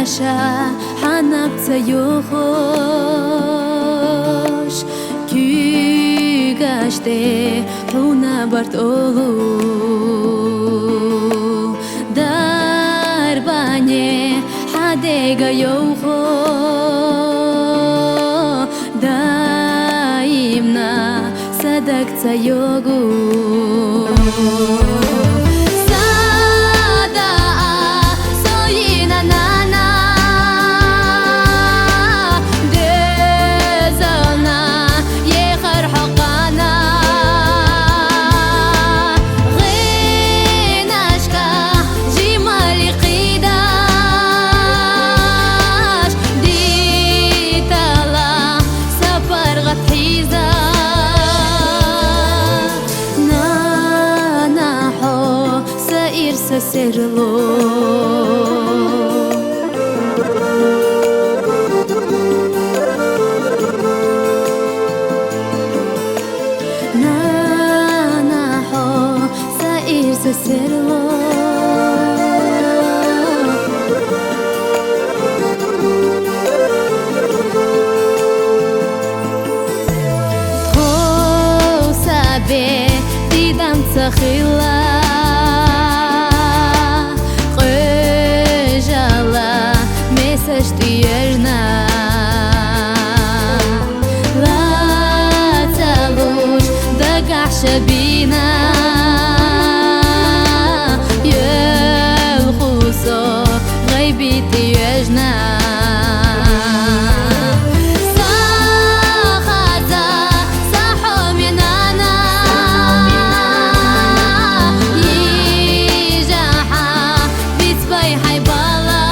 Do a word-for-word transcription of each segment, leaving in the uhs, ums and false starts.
Ша хьанапца юхуш, куьгаште хьуна барт олу. Дарбане хьадега йовхо, даимна садакца йогу. Сада а соина нана, дезана ехар хакана. Гъенашка жимали къидаш, дитала сапар гъатхиза. Нана хьо саир са серло. Нана хьо саир са серло. Хъо сабе дидам цахила, къвежала месаш тӀуьежна. Лацалуш дагахь шабина, юл хусо гъайби тӀуьежна. Са хаза, са хьоми нана, йижахьа бицбай хьайбала.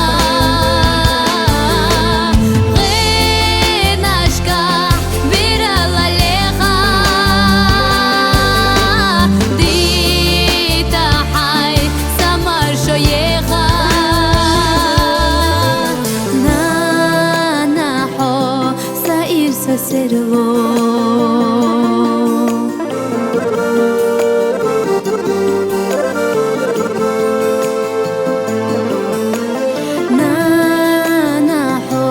Гъенашка бирала леха, дита хьай са маршо еха. Нана хьо саир са серло. Нана хьо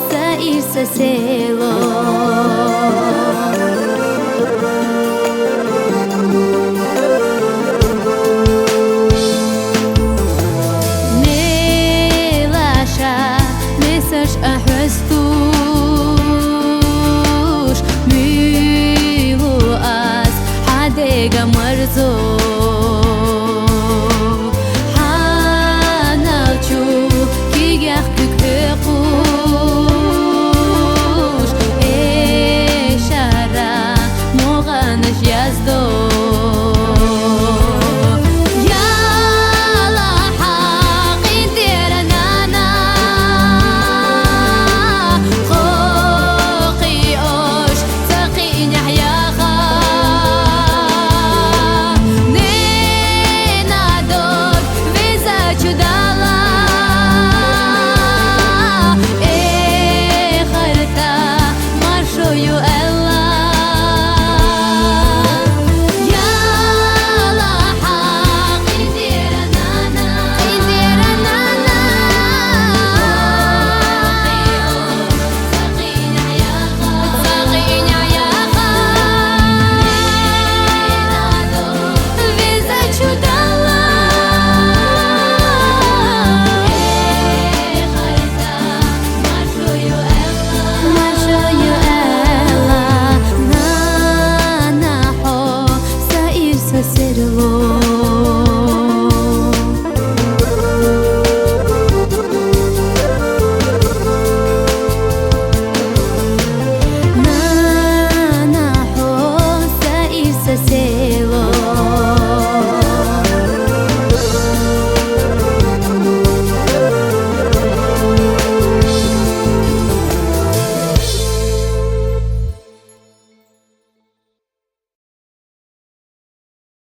саир са серло. Мелаша месаш ахӀвесту.